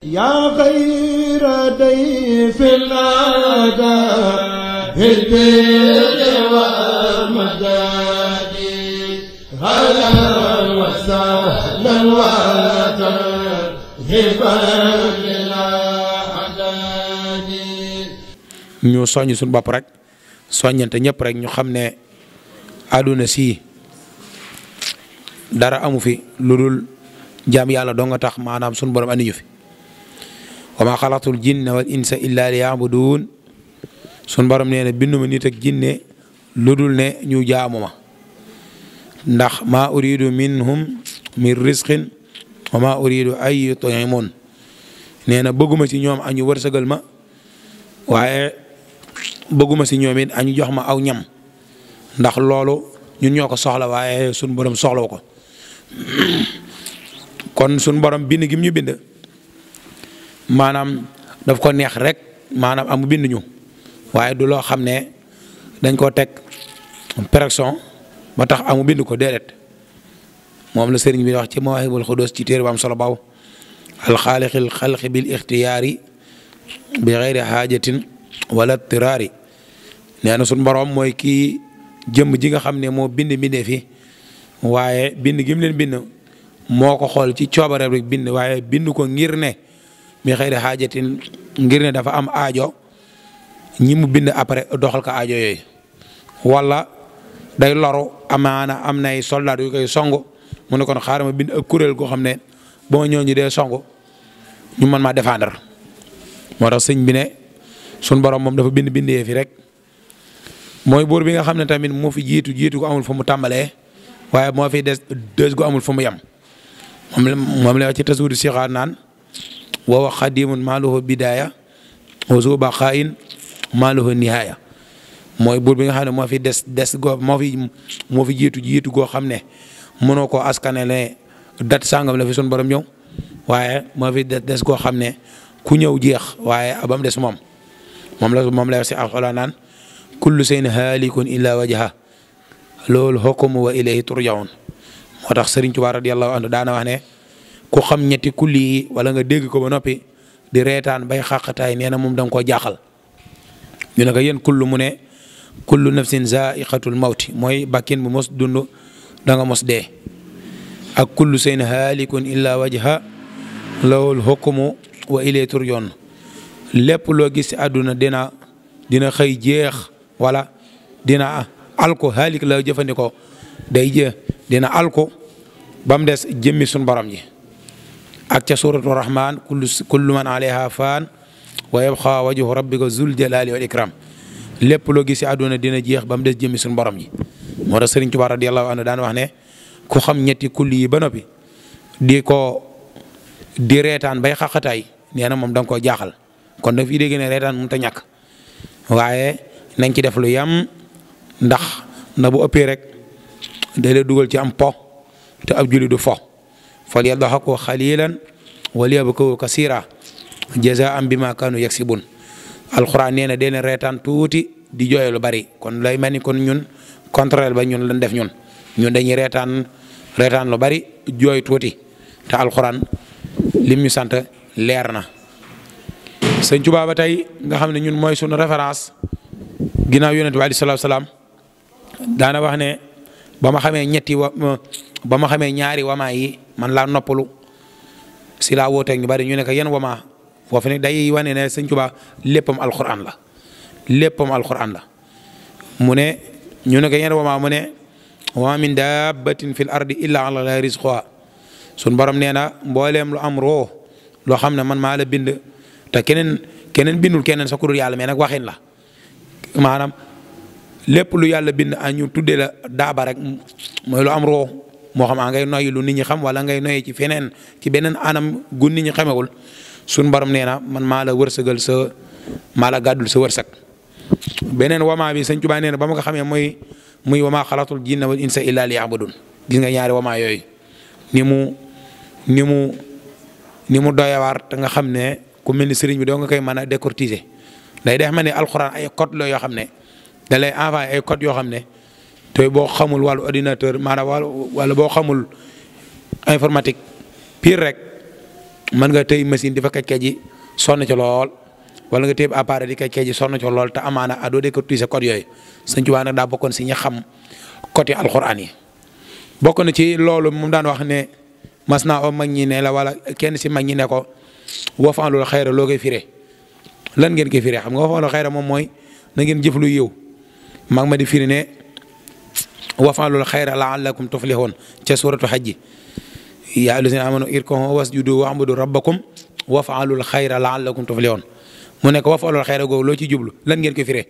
yaa xayra dayfin ataa bil birri wal madadi ahlan wa sahlan wa tarhiban lil adadi. ñu soññ suñu bopp rek soññante ñëpp rek ñu xam ne àdduna si dara amu fi lu dul jaam yàlla doo nga tax maanaam suñu borom andi ñu fi. wa ma xalaqtul jinna wal insa illa liya'budun suñu borom nee na binduma nit ak jinne lu dul ne ñu jaamu ma ndax maa uridu minhum min rizqin wa ma uridu ay yut'imun nee na bëgguma ci ñoom añu wërsëgal ma waaye bëgguma ci ñoom it añu jox ma aw ñam ndax loolu ñun ñoo ko soxla waaye suñu borom soxlawu ko kon suñu borom bind gi ñu bind maanaam daf ko neex rek maanaam amu bind ñu waaye du loo xam ne dañ koo teg pression ba tax amu bind ko déedéet moom la sëriñ bi wax ci Mawaahibul Quddus ci téere bu am solo baaw alxaaliqil xalqi bil ixtiyaari bi xayri xaajatin wala tiraari nee na suñu borom mooy kii jëmm ji nga xam ne moo bind bindee fi waaye bind gi mu leen bind moo ko xool ci coobare rek bind waaye bind ko ngir ne bi xëy na xaajatin ngir ne dafa am aajo ñi mu bind après doxal ko aajo yooyu wala day loru amaana am nay soldat yu koy songu mu ne kon xaaral ma bind ak kuréel goo xam ne boo ñooñu dee songu ñu mën maa défendre moo tax sëñ bi ne sun borom moom dafa bind bindee fi rek mooy buur bi nga xam ne tamit moo fi jiitu gu amul fu mu tàmbalee waaye moo fi des gu amul fu mu yem moom la wax ci tasawudu sixaar naan wa xadimun maaluhu bidaaya wa zu baqaayin maaluhu nihaaya mooy buur bi nga xam ne moo fi des goo moo fi jiitu goo xam ne mënoo koo askane ne dat sàngam la fi sun borom ñëw waaye moo fi des goo xam ne ku ñëw jeex waaye abam des moom la wax si alxuraan naan kullu shay'in haalikun illa wajha loolu hukmu wa ilayhi turjaun moo tax Sëriñ Tuubaa radiyallahu anhu daana wax ne ku xam ñetti kulli yi wala nga dégg ko ba noppi di reetaan bay xàqataay nee na moom da nga koo jaaxal ñu ne ko yéen kullu mu ne kullu nafsin zaiqatul mawti mooy bakkin bu mos dund da nga mos dee ak kullu shay'in haalikun illa wajha lahul hukmu wa ilayhi turjaun lépp loo gis ci àdduna dina xëy jeex wala dina alko haalik la jëfandikoo day jeex dina alko ba mu des jëmmi suñu borom ji ak ca suratu rahman kullu man alayha faan wa yabqa wajhu rabbika zul jalali wal ikram lépp loo gis ci àdduna dina jeex ba mu des jëmmi suñu borom ji moo tax Sëriñ Tuubaa radiyallahu anhu daan wax ne ku xam ñetti kulli yi ba noppi di reetaan bay xaqataay nee na moom da nga koo jaaxal kon da fi dégg ne reetaan mënut a ñàkk waaye nañ ci def lu yam ndax na bu ëppee rek day la dugal ci am po te ab julli du fo fal yadhaku xalilan wal yabku kasira jazaan bima kanu yaksibun alxuraan nee na dee leen reetaan tuuti di jooy lu bari kon lay mel ni kon ñun contraire ba ñun lañ def ñun dañuy reetaan lu bari jooy tuuti te alxuraan lim ñu sant leer na. Sëñ Tuubaa ba tey nga xam ne ñun mooy sunu référence ginnaaw yonent bi alayhi salaatu salaam daana wax ne ba ma xamee ñaari wamaa yi man laa noppalu si laa wooteeg ñu bari ñu ne ko yan wamaa foofu ne day wane ne Sëñ Tuubaa léppam alxuraan la mu ne ñu ne ko yan wamaa mu ne wa min dabbatin fil ardi illa ala llahi rizquha sun borom nee na mbooleem lu am roo loo xam ne man maa la bind te keneen bindul keneen sa ku dul yàlla mais nag waxin la maanaam lépp lu yàlla bind a ñu tuddee la daaba rek mooy lu am roo moo xam ngay noyyi lu nit ñi xam wala ngay noyyi ci beneen anam gu nit ñi xamewul suñ borom nee na man maa la wërsëgal maa la gàddul sa wërsëg. beneen wamaa bi Sëñ Tuubaa nee na ba ma ko xamee muy wamaa xalaqtul jinna wal insa illa liya'budun gis nga ñaari wamaa yooyu ni mu doyawaar te nga xam ne ku mel ni sëriñ bi doo nga koy mën a décortiser day def ma ne alxuraan ay code la yoo xam ne da lay envoyé ay code yoo xam ne te boo xamul wàllu ordinateur maanaam wala boo xamul informatique pire rek mën nga tëy machine di fa kaj ji sonn ci lool wala nga téye appareil di kaj ji sonn ci lool te amaana doo dee ko tuuse code yooyu Sëñ Tuubaa nag daa bokkoon si ñi xam côté alxuraan yi. bokk na ci loolu moom daan wax ne mas naa oo mag ñi ne la wala kenn si mag ñi ne ko wafaalul xayra loo koy firee lan ngeen koy firee xam nga wafaalul xayra moom mooy na ngeen jëf lu yiw mag ma di firi ne wafaalul xayra laallakum tuflihun ca suratu hajji yaa allazina amanu irka'u wasjudu wa'budu rabbakum wafaalul xayra laallakum tuflihun mu ne ko wafaalul xayra googu loo ci jublu lan ngeen koy firee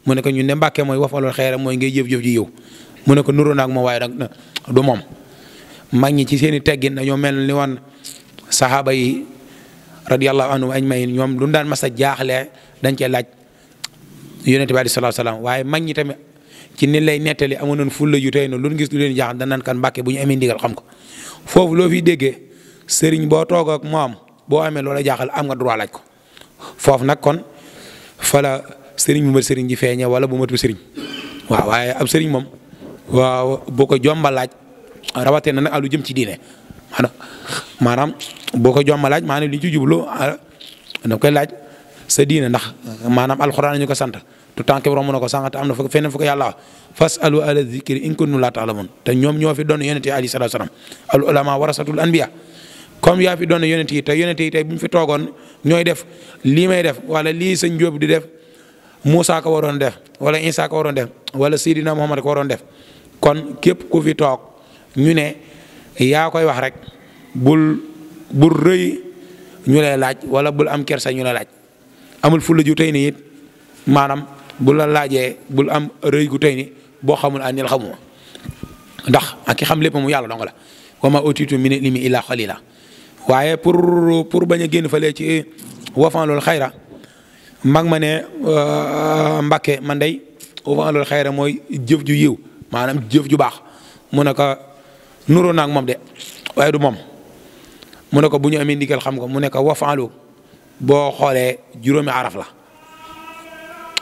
mu ne ko ñun ne Mbàkke mooy wafaalul xayra mooy ngay jëf-jëf ji yiw mu ne ko nuru naag moom waaye nag du moom mag ñi ci seen i teggin dañoo mel ni woon saxaaba yi radiyallahu anhum ajmain ñoom lu daan mas a jaaxle dañ cee laaj yonent bi alayhi salaatu salaam waaye mag ñi tamit ci ni lay nettali amoon nañ fulla ju tey na lu gis lu leen jaaxal dañ naan kan Mbàkke bu ñu amee ndigal xam ko foofu loo fi déggee sëriñ boo toog ak moom boo amee loola jaaxal am nga droit laaj ko foofu nag kon fa la sëriñ bu mat sëriñ ji feeñe wala bu matu sëriñ waaw waaye ab sëriñ moom waaw boo ko jomba laaj rawatee na nag alu jëm ci diine maanaam boo ko jomba laaj maanaam li ci jublu da koy laaj sa diine ndax maanaam alxuraan ñu ko sant tout temps que romb na ko sànq te am na feneen fu ko yàlla fasalu ala zikri in kuntum la ta'lamun te ñoom ñoo fi doon yonent yi alayhi salaatu salaam al ulama warasatul anbiya comme yaa fi doon yonent yi te yonent yi tey bu ñu fi toogoon ñooy def lii may def wala lii sëñ Jóob di def Moussa ko waroon def wala Isa ko waroon def wala Seydina Muhammad ko waroon def kon képp ku fi toog ñu ne yaa koy wax rek bul rëy ñu lay laaj wala bul am kersa ñu lay laaj amul fulla ju tey ni it maanaam bul la laajee bul am rëy gu tey ni boo xamul anil xamuma ndax ak ki xam lépp mu yàlla dong la wa ma utitu min ilmi illa qalila waaye pour bañ a génn fale ci wafaalul xayra mag ma ne Mbàkke man day wafaalul xayra mooy jëf ju yiw maanaam jëf ju baax mu ne ko nuroo naag moom de waaye du moom mu ne ko bu ñu amee ndigal xam ko mu ne ko wafaalu boo xoolee juróomi araf la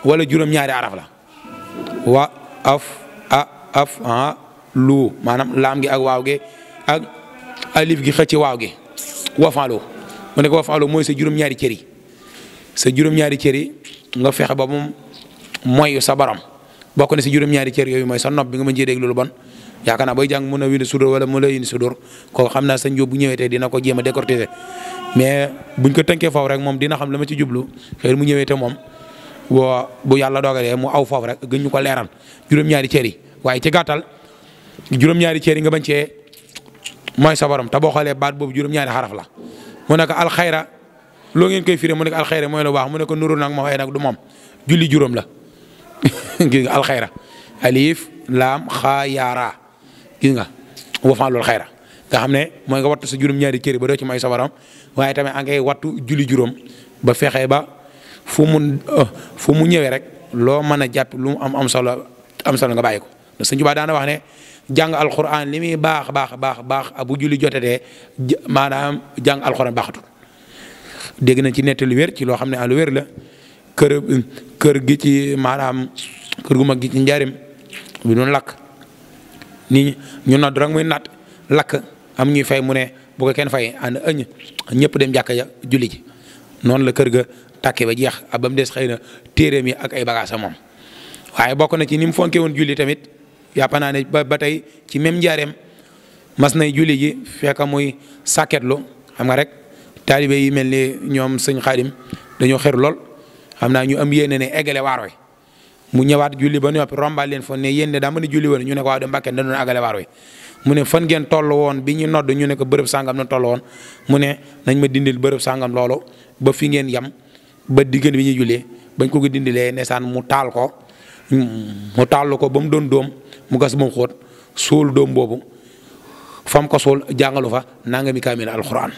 wala juróom-ñaari araf la wa af lu maanaam laam gi ak waaw gi ak alif gi xëcc waaw gi wafaalu mu ne ko wafaalu mooy sa juróom-ñaari cër yi sa juróom-ñaari cër yi nga fexe ba moom mooy sa borom bokk na si juróom-ñaari cër yooyu mooy sa nopp bi nga mën cee dégg lu bon yaakaar naa booy jàng mun a windi sudur wala mu la indi sudur kooku xam naa sa njóob bu ñëwee tey dina ko jéem a décortiquer mais buñ ko tënkee foofu rek moom dina xam la ma ci jublu xëy mu ñëwee te moom bu yàlla dogalee mu aw foofu rek gën ñu ko leeral juróom-ñaari cër yi waaye ci gàttal juróom-ñaari cër yi nga bañ cee mooy sa borom te boo xoolee baat boobu juróom-ñaari xaraf la mu ne ko alxayra loo ngeen koy firé mu ne ko alxayra mooy lu baax mu ne ko nuru nag moom ay nag du moom julli juróom la gis nga alxayra alif laam xaa yaara gis nga wafaalul xayra nga xam ne mooy nga wattu sa juróom-ñaari cër ba doo ci may sa borom waaye tamit a ngay wattu julli juróom ba fexe ba fu mu ñëwee rek loo mën a jàpp lu mu am solo nga bàyyi ko Sëñ Tuubaa daana wax ne jàng alxuraan li muy baax bu julli jotatee maanaam jàng alxuraan baaxatul dégg nañ ci nett lu wér ci loo xam ne lu wér la kër gi ci maanaam kër gu mag gi ci njaarim bi doon lakk ni ñu nodd rek muy naat lakk am ñuy fay mu ne bu ko kenn fay ànd ëñ ñëpp dem jàkka ja julli ji noonu la kër ga tàkkee ba jeex ba mu des xëy na téeréem yi ak ay bagages moom waaye bokk na ci ni mu fonke woon julli tamit yàpp naa ne ba tey ci même njaareem mas nay julli ji fekk muy sàkketlu xam nga rek taalibe yi mel ni ñoom sëñ Xaadim dañoo xër lool xam naa ñu am yéene ne eggale waar wi mu ñëwaat julli ba noppi rombal leen fa ne yéen de daa mën a julli woon ñu ne ko waaw de Mbàkke da doon eggale waar wi mu ne fan ngeen toll woon bi ñu nodd ñu ne ko bërëb sàngam na toll woon mu ne nañ ma dindil bërëb sàngam loolu ba fi ngeen yem ba diggante bi ñuy jullee bañ ko dindilee nesaan mu taal ko ba mu doon dóom mu gas ba mu xóot suul dóom boobu fam ko suul jàngalu fa nangami kaamil alxuraan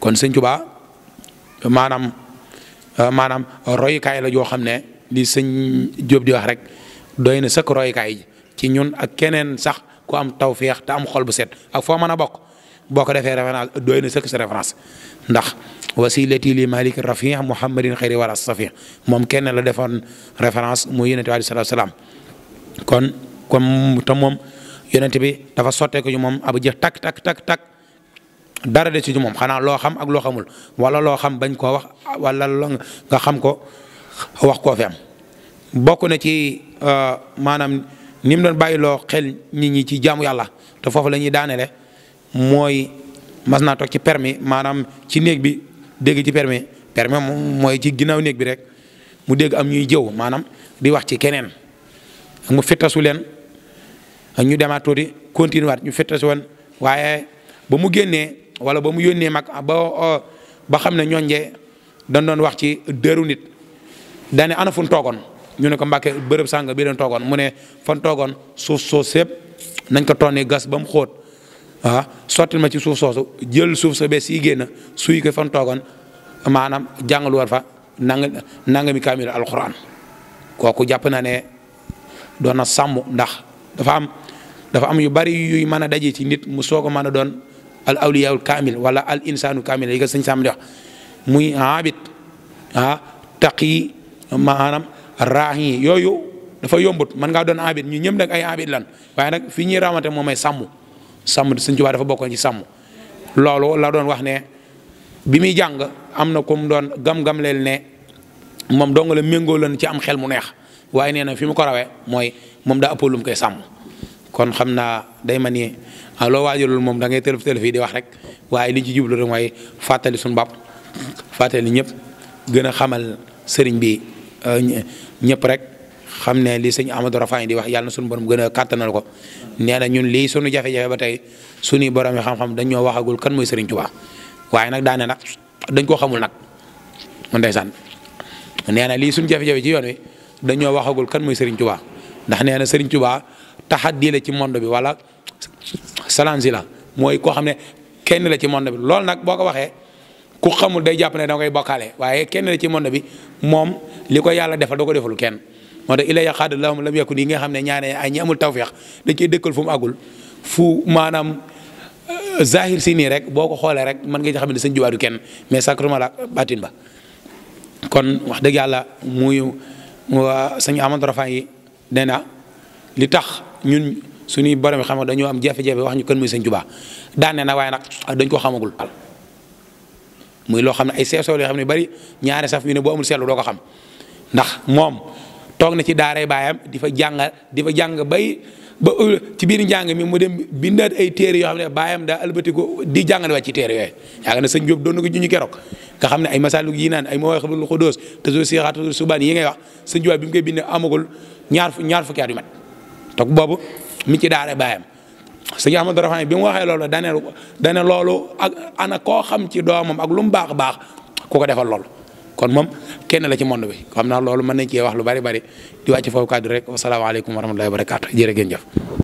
kon Sëñ Tuubaa maanaam royukaay la joo xam ne li sëñ Jóob di wax rek doy na sëkk royukaay ci ñun ak keneen sax ku am tawféex te am xol bu set ak foo mën a boo ko defee référence doy na sëkk sa référence ndax wasilati li malik rafi muhammadin xayri wala safi moom kenn la defoon référence muy yonent bi alayhi salaatu salaam kon comme te moom yonent bi dafa sottee ko ci moom abu jeex tak dara de ci moom xanaa loo xam ak loo xamul wala loo xam bañ koo wax wala nga xam ko wax koo fi am. bokk na ci maanaam ni mu doon bàyyiloo xel nit ñi ci jaamu yàlla te foofu la ñuy daanele mooy mas naa toog ci permis maanaam ci néeg bi dégg ci permis moom mooy ci ginnaaw néeg bi rek mu dégg am ñuy jëw maanaam di wax ci keneen mu fittasu leen ñu demaat tuuti continuer waat ñu fittasu woon waaye ba mu génnee wala ba mu yónnee mag ba xam ne ñooñee dañ doon wax ci dëru nit daane ana fu ñu toogoon ñu ne ko Mbàkke bërëb sàng bi leen toogoon mu ne fan toogoon suuf soos sépp nañ ko tonni gas ba mu xóot sottil ma ci suuf soosu jël suuf sa bees yi génn suy ko fan toogoon maanaam jàngalu war fa nangami kaamil alquran kooku jàpp na ne doon na sàmm ndax dafa am yu bari yuy mën a daje ci nit mu soog a mën a doon al awliyaul kaamil wala al insaanu kaamil yi nga sëñ Sam di wax muy abid taqi maanaam raahi yooyu dafa yombut mën ngaa doon abid ñu ñëm nag ay abid lan waaye nag fi ñuy rawante moom may sàmm sëñ Tuubaa dafa bokkoon ci sàmm loolu la doon wax ne bi muy jàng am na ku mu doon gam-gam leel ne moom dong la méngoo leen ci am xel mu neex waaye nee na fi mu ko rawee mooy moom daa ëpp lu mu koy sàmm kon xam naa day ma ni loo waajalul moom da ngay tëlëf yi di wax rek waaye li ci jublu rek mooy fàttali suñu bopp fàttali ñëpp gën a xamal sëriñ bi ñëpp rek xam ne li sëñ Amadou Rafaay di wax yàlla na suñu borom gën a kàttanal ko nee na ñun lii suñu jafe-jafe ba tey suñuy borom yi xam-xam dañ ñoo waxagul kan mooy sëriñ Tuubaa waaye nag daane nag dañ koo xamul nag ndeysaan nee na lii suñu jafe-jafe ci yoon wi dañoo waxagul kan mooy sëriñ Tuubaa ndax nee na sëriñ Tuubaa taxaddi la ci monde bi wala salansi la mooy koo xam ne kenn la ci monde bi loolu nag boo ko waxee ku xamul day jàpp ne da ngay bokkaale waaye kenn la ci monde bi moom li ko yàlla defal da ko defal kenn moo tax ila yaqaada lahum lam yakun yi nga xam ne ñaane ay ñi amul tawfeex dañ koy dëkkal fu mu àggul fu maanaam zahir si nii rek boo ko xoolee rek mën nga xam ne sëñ Tuubaa du kenn mais sacrement la baatin ba kon wax dëgg yàlla muy sëñ Amadou Rafa yi nee na li tax ñun suñuy borom xam nga dañoo am jafe-jafe wax ñu kan muy sëñ Tuubaa daane na waaye nag dañ ko xamagul muy loo xam ne ay seesoo yoo xam ne bari ñaari saf mi ne boo amul seetlu doo ko xam ndax moom toog na ci daaray baayam di fa jàng bay ba ci biir njàng mi mu dem bindaat ay téere yoo xam ne baayam daa albatiku di jàngale wàcc ci téere yooyu yaakaar na sëñ Jóob doon na ko ñu keroog nga xam ne ay masaalu yi naan ay Mawaahibul Quddus te siixaatu subaan yi ngay wax sëñ Jóob bi mu koy bind amagul ñaar fukki at yu mat toog boobu mi ci daaray baayam sëñ Ahmadou Rafaay bi mu waxee loolu dane loolu ak ana koo xam ci doomam ak lu mu baax ku ko defal loolu kon moom kenn la ci monde bi xam naa loolu mën nañ cee wax lu bari di wàcc foofu kàddu rek wasalaamaaleykum wa rahmatullahi wa barakaatu jërë ngeen jëf